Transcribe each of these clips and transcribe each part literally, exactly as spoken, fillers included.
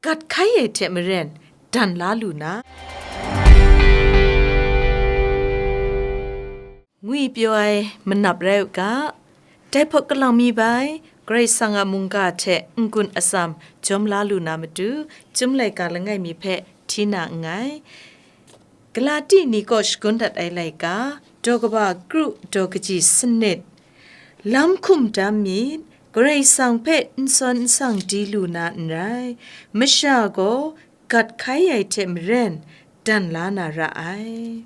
gat hkai ai hte maren dan la lu na, ngwi pyaw ai manap rai u ga, dai hpawt kalang mi bai, Karai Kasang a mungga hte n-gun atsam jawm la lu na matu, Chyum laika langai mi hpe hti na nngai. Galati ni kaw shagun dat ai laika, daw kaba kru daw kaji sanit, lam hkum dam myit, Karai Kasang hpe n sawn n sang di lu na n rai, masha gaw gat hkai ai hte maren dan la na ra ai.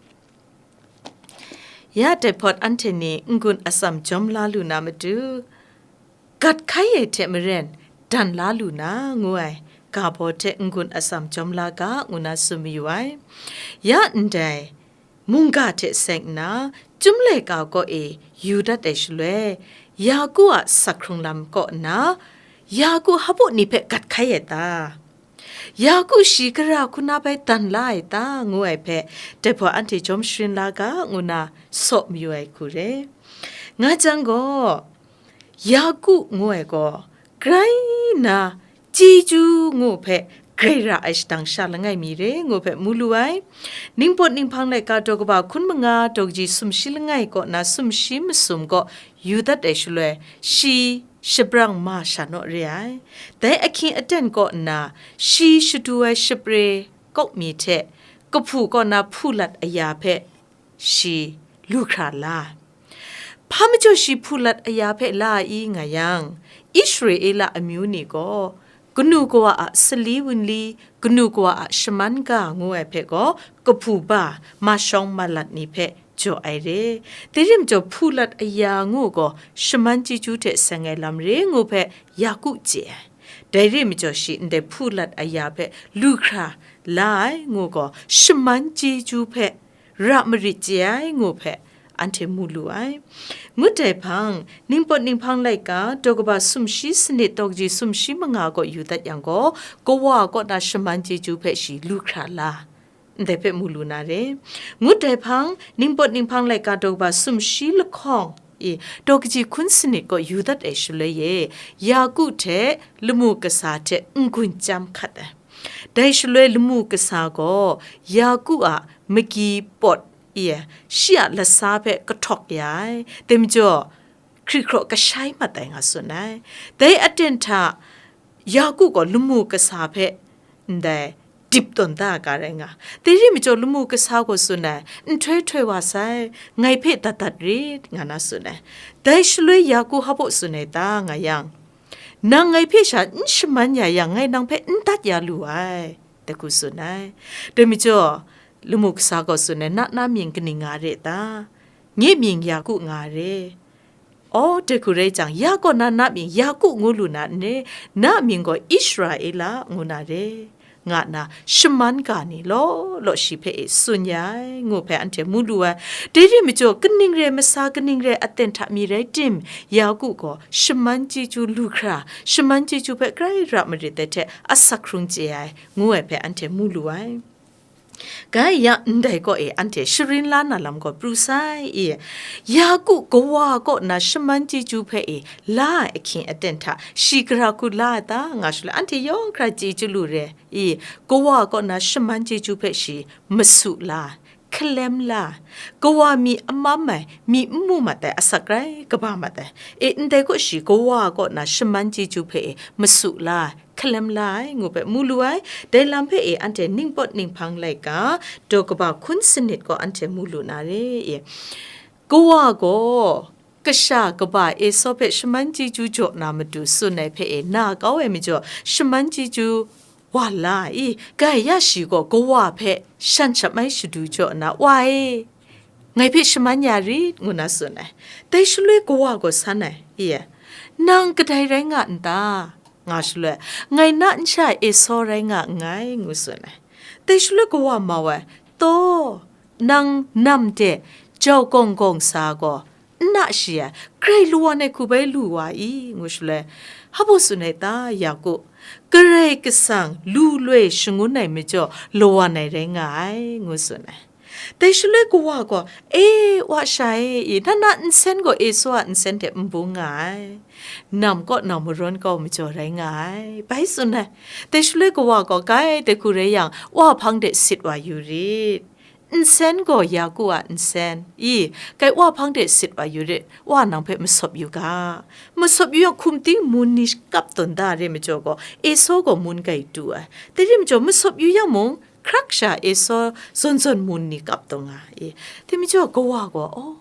Ya dai hpawt anhte ni n-gun atsam jawm la lu na matu, gat hkai ai hte maren dan la lu na, ngu ai ga baw hte n-gun atsam jawm la ga, ngu na tsun mayu ai. Ya ndai mungga hte seng nna, Chyum laika kaw e yu dat ai shaloi, Yaku a sak hkrung lam kaw nna, Yaku hpaw ni hpe gat hkai ai ta? Yaku shi gara hku na bai dan la ai ta, ngu ai hpe, dai hpawt anhte jawm sharin la ga, ngu na saw mayu ai hku re. Nga jang gaw, Yaku ngu ai gaw, grai nna chyeju ngu hpe grai ra ai shadang sha langai mi re ngu hpe mu lu ai. Ningpawt Ninghpang laika daw kaba hkun manga daw kaji sumshi langai kaw na sumshi masum kaw yu dat ai shaloi, shi shabrang ma sha naw re ai. Dai ahkying aten kaw nna, shi shadu ai shapre kawk mi hte kahpu kaw na hpu lat aya hpe shi lu hkra la. Hpa majaw shi hpu lat aya hpe la ai nga yang, Israela amyu ni gaw kanu kawa a sali wunli, kanu kawa a shaman ga ngu ai hpe gaw kahpu ba ma shawng ma lat ni hpe jaw ai re. Dai rim jaw hpu lat aya ngu gaw shaman chyeju hte seng ai lam re ngu hpe Yaku chye ai. Dai rim jaw shi ndai hpu lat aya hpe lu hkra la ai ngu gaw shaman chyeju hpe ra marit chye ai ngu hpe anhte mu lu ai. Ngut ai hpang, Ningpawt Ninghpang laika daw kaba sumshi sanit daw kaji sumshi manga kaw yu dat yang gaw, kawa kaw na shaman chyeju hpe shi lu hkra la, ndai hpe mu lu na re. Ngut ai hpang, Ningpawt Ninghpang laika daw kaba sumshi lahkawng e daw kaji hkun sanit kaw yu dat ai shaloi e, Yaku hte lamu kasa hte n-gun chyam hkat ai. Dai shaloi lamu kasa gaw Yaku a magyi pawt e shi a lasa hpe kahtawk ya ai, dai majaw hkri hkraw kashai mat ai nga tsun ai. Dai aten hta Yaku gaw lamu kasa hpe ndai dip tawn da ga rai nga. Dai ri majaw lamu kasa gaw tsun ai, nhtoi htoi wa sai, ngai hpe dat dat rit, nga na tsun ai. Dai shaloi Yaku hpaw tsun ai ta nga yang, nang ngai hpe sha n shaman ya yang, ngai nang hpe n dat ya lu ai, dai hku tsun ai. Dai majaw, lamu kasa gaw tsun ai, na na mying kaning nga re ta? Nye mying Yaku nga re. Aw, dai hku rai jang, ya kaw na na mying Yaku ngu lu na n re? Na mying gaw Israela ngu na re, nga nna shaman ga ni law law shi hpe e tsun ya ai, ngu hpe anhte mu lu ai. Dai ri majaw, kaning rai masa, kaning rai aten hta mi rai tim, Yaku gaw shaman chyeju lu hkra, shaman chyeju hpe grai ra marit ai hte asak hkrung chye ai, ngu ai hpe anhte mu lu ai. Gai ya, ndai kaw e anhte sharin la na lam gaw pru sai i, Yaku kawa kaw na shaman chyeju hpe e la ai ahkying aten hta shi gara hku la ai ta, nga shaloi, anhte yawng hkra chyeju lu re i, kawa kaw na shaman chyeju hpe shi masu la, hkalem la, kawa mi amam ai, mi n mu mat ai asak rai kaba mat ai. E, ndai kaw shi kawa kaw na shaman chyeju hpe e masu la, hkalem la ai, ngu hpe mu lu ai. Dai lam hpe e anhte ningpawt ninghpang laika, daw kaba hkun sanit gaw anhte mu lu na re e. Kawa gaw kasha kaba Esau hpe shaman chyeju jaw na matu tsun ai hpe e na kau ai majaw, shaman chyeju wa la i, gai ya shi gaw kawa hpe shan sha mai shadu jaw nna, "Wa e, ngai hpe shaman ya rit," ngu na tsun ai. Dai shaloi kawa gaw san ai, i, "Nang kadai rai nga n ta?" nga shaloi, "Ngai na nsha Esau rai nga nngai," ngu tsun ai. Dai shaloi kawa mau ai, "Taw, nang nam de jau gawng gawng sa gaw, n na shi ai, grai lawan ai hku bai lu wa i?" ngu shaloi, "Hpa baw tsun ai ta, Yaku? Karai Kasang lu loi shangun ai majaw lawan ai rai nga ai," ngu tsun ai. Dai shaloi kawa gaw, "E, wa sha e, i, nana nsen gaw Esau a nsen hte n bung nga ai, nam kaw nau marawn kau majaw rai nga ai," bai tsun ai. Dai shaloi kawa gaw, "Kai, dai hku rai yang, wa hpang de sit wa yu rit. Nsen gaw Yaku a nsen, i, kai wa hpang de sit wa yu rit, wa nang hpe masawp yu ga. Masawp yu yang, hkum ting mun ni kap tawn da re majaw gaw, Esau gaw mun grai du ai. Dai ri majaw, masawp yu yang mung, hkrak sha Esau zawn zawn mun ni kap tawn nga ai. Dai majaw, kawa gaw, aw,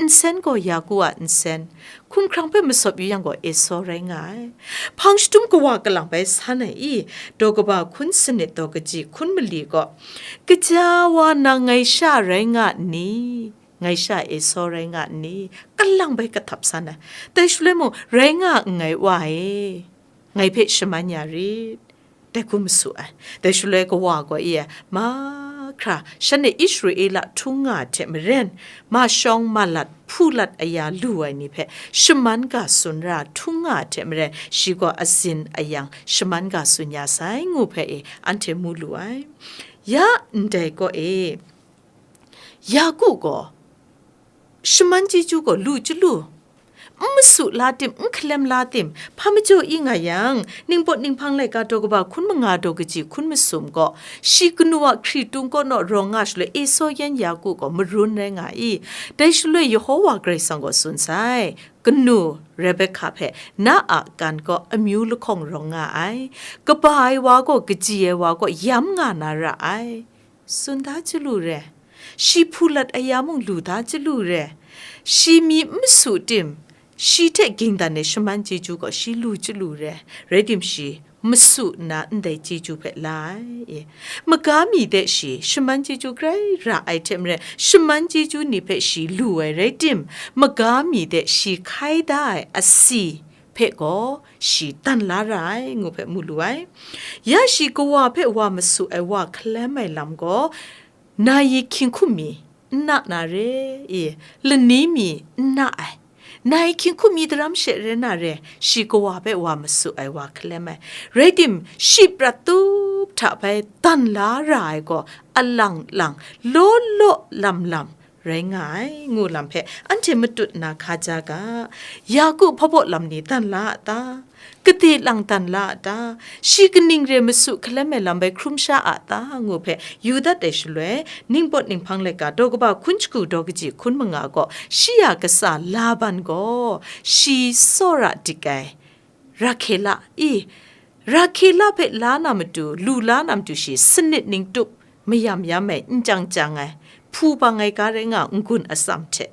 nsen gaw Yaku a nsen, hkumhkrang hpe masawp yu yang gaw, Esau rai nga ai. Hpang shadum kawa kalang bai san ai i, daw kaba hkun sanit daw kaji hkun mali gaw, kaja wa nang ngai sha rai nga nni? Ngai sha Esau rai nga nni? Kalang bai kahtap san ai. Dai shaloi mung, rai nga nngai wa e, ngai hpe shaman ya rit. Dai hku masu ai. Dai shaloi kawa gaw e ai, mahkra, shanhte Israela htung nga ai hte maren, ma shawng ma lat, hpu lat aya lu ai ni hpe shaman ga tsun ra htung nga ai hte maren, shi gaw azin ayang shaman ga tsun ya sai ngu hpe e, anhte mu lu ai. Ya ndai kaw e, Yaku gaw shaman chyeju gaw lu chyalu, n masu la tim, n hkalem la tim, hpa majaw i nga yang, Ningpawt Ninghpang laika daw kaba hkun manga daw kaji hkun masum gaw, shi kanu a hkritung kaw naw rawng nga shaloi, Esau yan Yaku gaw marun rai nga i? Dai shaloi Yehowa Karai Kasang gaw tsun sai, kanu Rebekah hpe, "Na a kan kaw amyu lahkawng rawng nga ai, kaba ai wa gaw, kaji ai wa gaw yam nga na ra ai." Tsun da chyalu re, shi hpu lat aya mung lu da chyalu re, shi mi n masu tim, shi hte ging dan ai shaman chyeju gaw shi lu chyalu re, rai tim shi masu nna ndai chyeju hpe la ai. Maga mi de shi shaman chyeju grai ra ai hte maren, shaman chyeju ni hpe shi lu ai rai tim, maga mi de shi hkai da ai asi hpe gaw shi dan la ra ai, ngu hpe mu lu ai. Ya shi kawa hpe wa masu ai wa hkalem ai lam gaw, nai hkying hkum mi n na na re i, lani mi n na ai, nai hkying hkum mi daram she rai na re, shi kawa hpe wa masu ai wa hkalem ai. Rai tim, shi prat tup hta bai dan la ra ai gaw, alang lang, law law lam lam, rai nga ai, ngu lam hpe anhte matut nna hkaja ga. Yaku hpabaw lam ni dan la a ta? Kade lang dan la a ta? Shi kaning re masu hkalem ai lam bai hkrum sha a ta? Ngu hpe yu dat ai shaloi, Ningpawt Ninghpang laika daw kaba hkun shagu daw kaji hkun manga gaw, shi a kasa Laban gaw shi tsawra dik ai, Rahkela, i, Rahkela hpe la na matu, lu la na matu shi sanit ning tup, mayam yam ai, n chyang chyang ai, hpu bang ai ga rai nga, n-gun atsam hte.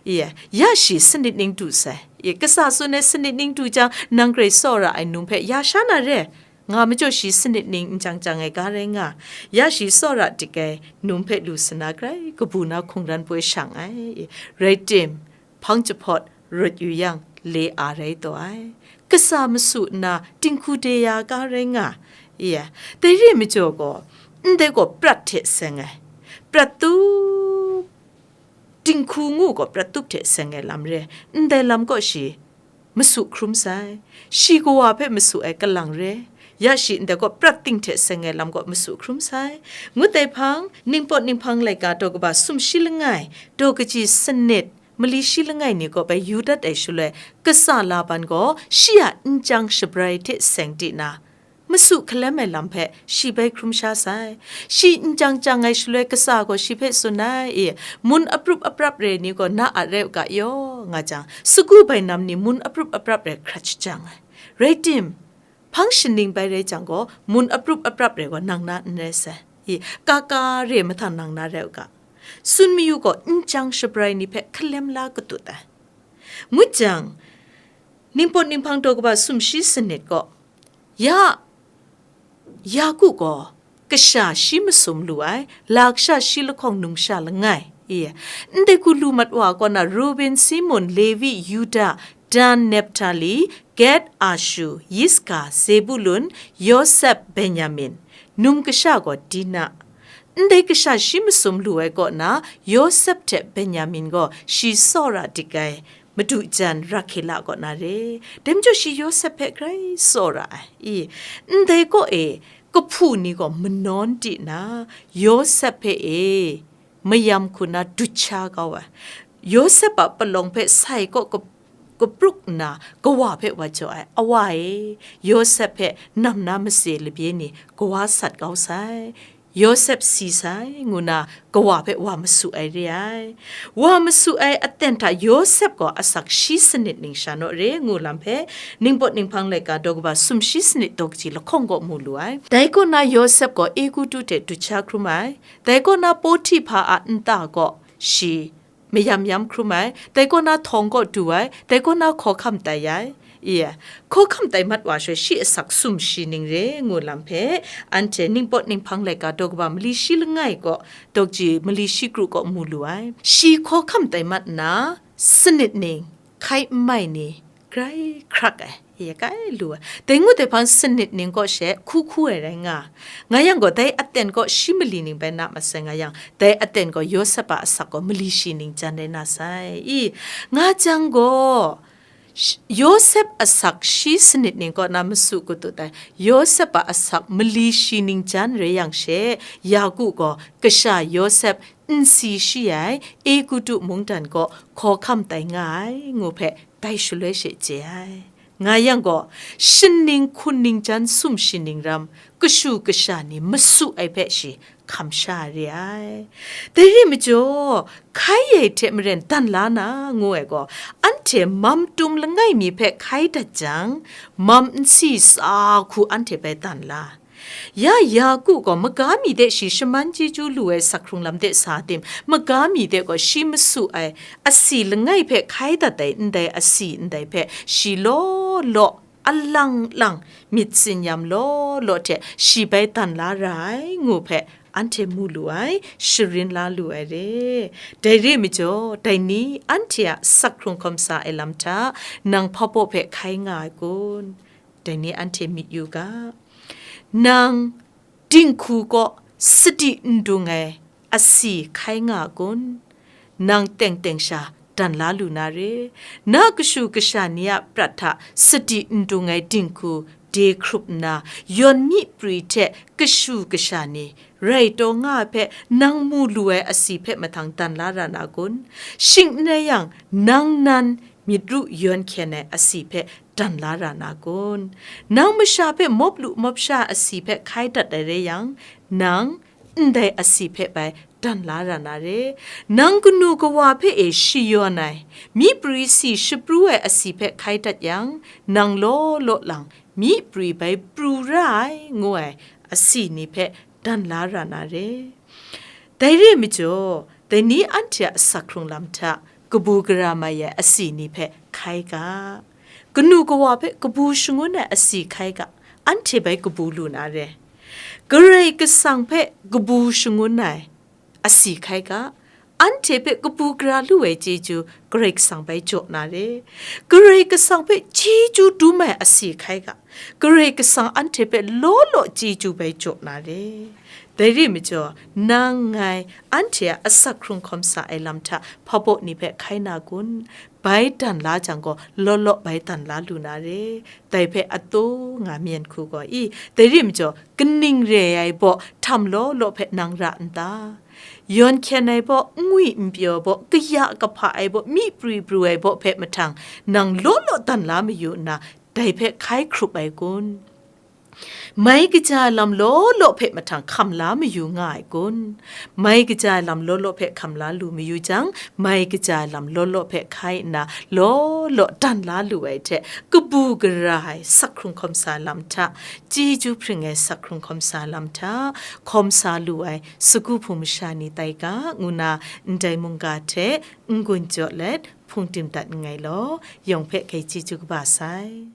I, ya shi sanit ning du sai. I, kasa tsun ai sanit ning du jang, nang grai tsawra ai num hpe ya sha na re, nga majaw shi sanit ning n chyang chyang ai ga rai nga, ya shi tsawra dik ai num hpe lu sa na grai kabu na hkungran poi shang ai. I, rai tim, hpang jahpawt rawt yu yang, le a rai taw ai. Kasa masu nna, dinghku de ya ga rai nga, i, dai re majaw gaw, ndai gaw prat hte seng ai, prat tup, dinghku ngu gaw prat tup hte seng ai lam re, ndai lam gaw shi masu hkrum sai, shi kawa hpe masu ai kalang re, ya shi ndai gaw prat ting hte seng ai lam gaw masu hkrum sai. Ngut ai hpang, Ningpawt Ninghpang laika daw kaba sumshi langai, daw kaji sanit, mali shi langai ni kaw bai yu dat ai shaloi, kasa Laban gaw shi a n chyang shabrai hte seng di na, masu hkalem ai lam hpe shi bai hkrum sha sai. Shi n chyang chyang ai shaloi, kasa gaw shi hpe tsun ai, i, mun aprup aprap re ni gaw na a rai u ga yaw, nga jang, sagu bainam ni mun aprup aprap re hkrat shajang ai. Rai tim, hpang shaning bai rai jang gaw, mun aprup aprap re gaw nang na n rai sai. I, ka ka re mahtang nang na rai u ga. Tsun mayu gaw, n chyang shabrai ni hpe hkalem la katut ai. Ngut jang, Ningpawt Ninghpang daw kaba sumshi sanit gaw, ya, Yaku gaw kasha shi masum lu ai, la kasha shi lahkawng numsha langai, i, ndai hku lu mat wa kaw na, Ruben, Simun, Levi, Yuda, Dan, Nephtali, Gad, Ashu, Yiska, Zebulun, Yawsep, Benyamin, num kasha gaw Dina. Ndai kasha shi masum lu ai kaw na, Yawsep hte Benyamin gaw shi tsawra dik ai, madu jan Rahkela kaw na re. Dai majaw shi Yawsep hpe grai tsawra ai. I, ndai kaw e, kahpu ni gaw manawn di na, Yawsep hpe e, mayam hku na dut sha kau ai. Yawsep a palawng hpe sai kaw kap-, kapruk nna, kawa hpe wa jaw ai, "Awa e, Yawsep hpe nam na matse labye ni kawa sat kau sai, Yawsep si sai," ngu na kawa hpe wa masu ai re ai. Wa masu ai aten hta Yawsep gaw asak shi sanit ning sha naw re ngu lam hpe, Ningpawt Ninghpang laika daw kaba sumshi sanit daw kaji lahkawng kaw mu lu ai. Dai kaw na Yawsep gaw Egutu hte dut sha hkrum ai. Dai kaw na Pawhtihpa a nta kaw shi mayam yam hkrum ai, dai kaw na htawng kaw du ai, dai kaw na hkawhkam tai ai. Iya, hkawhkam tai mat wa shaloi shi asak sumshi ning re ngu lam hpe, anhte Ningpawt Ninghpang laika daw kaba mali shi langai kaw, daw kaji mali shi kru kaw mu lu ai. Shi hkawhkam tai mat nna, sanit ning hkai n mai ni, grai hkrak ai, ya kai lu ai. Dai ngut ai hpang sanit ning kaw she hku hku ai rai nga. Nga yang gaw, dai aten kaw shi mali ning bai na masai nga yang, dai aten gaw Yawsep a asak gaw mali shi ning jan rai na sai. I, nga jang gaw, sh-, Yawsep asak shi sanit ning kaw na masu kutut ai, Yawsep a asak mali shi ning jan rai yang she, Yaku gaw kasha Yawsep nsi shi ai Egutu mungdan kaw hkawhkam tai nga ai, ngu hpe dai shaloi she chye ai. Nga yang gaw, shaning hkuning jan sumshi ning ram, kashu kasha ni masu ai hpe shi hkam sha re ai. Dai re majaw, hkai ai hte maren dan la na, ngu ai gaw, anhte mam tum langai mi hpe hkai dat jang, mam nsi tsa hku anhte bai dan la. Ya Yaku gaw maga mi de shi shaman chyeju lu ai sak hkrung lam de sa tim, maga mi de gaw shi masu ai asi langai hpe hkai dat ai ndai asi ndai hpe shi law law, alang lang, myit tsin yam law law hte shi bai dan la ra ai ngu hpe anhte mu lu ai, sharin la lu ai re. Dai re majaw, dai ni anhte a sak hkrung hkawm sa ai lam hta nang hpa baw hpe hkai nga ai kun? Dai ni anhte myit yu ga. Nang dinghku kaw sadi n dung ai asi hkai nga kun? Nang teng teng sha dan la lu na re. Na kashu kasha ni a prat hta sadi n dung ai dinghku de hkrup nna, yawn myi pri hte kashu kasha ni rai taw nga ai hpe nang mu lu ai asi hpe mahtang dan la ra na kun? Shing n rai yang, nang nan myit ru yawn hkyen ai asi hpe dan la ra na kun? Nang masha hpe mawp lu mawp sha asi hpe hkai dat ai rai yang, nang ndai asi hpe bai dan la ra na re. Nang kanu kawa hpe e shayawn ai, myi pri si shapru ai asi hpe hkai dat yang, nang law law lang myi pri bai pru ra ai, ngu ai asi ni hpe dan la ra na re. Dai re majaw, dai ni anhte a asak hkrung lam hta kabu gara mai ai asi ni hpe hkai ga. Kanu kawa hpe kabu shangun ai asi hkai ga, anhte bai kabu lu na re. Karai Kasang hpe kabu shangun ai asi hkai ga, anhte hpe kabu gara lu ai chyeju Karai Kasang bai jaw na re. Karai Kasang hpe chyeju dum ai asi hkai ga, Karai Kasang anhte hpe law law chyeju bai jaw na re. Dai re majaw, nang ngai anhte a asak hkrung hkawm sa ai lam hta hpa baw ni hpe hkai na kun? Bai dan la jang gaw, law law bai dan la lu na re. Dai hpe a taw nga myen hku gaw, i, dai re majaw, kaning re ai baw htam law law hpe nang ra n ta? Yawn hkyen ai baw, n ngwi n pyaw baw, kaya kahpa ai baw, myi pri pru ai baw hpe mahtang nang law law dan la mayu nna, dai hpe hkai hkrup ai kun? Mai kaja ai lam law law hpe mahtang hkam la mayu nga ai kun? Mai kaja ai lam law law hpe hkam la lu mayu jang, mai kaja ai lam law law hpe hkai nna, law law dan la lu ai hte, kabu gara ai sak hkrung hkawm sa lam hta, chyeju hpring ai sak hkrung hkawm sa lam hta, hkawm sa lu ai sagu hpung masha ni tai ga, ngu na ndai mungga hte n-gun jaw let hpung tim dat nngai law, yawng hpe hkai chyeju kaba sai.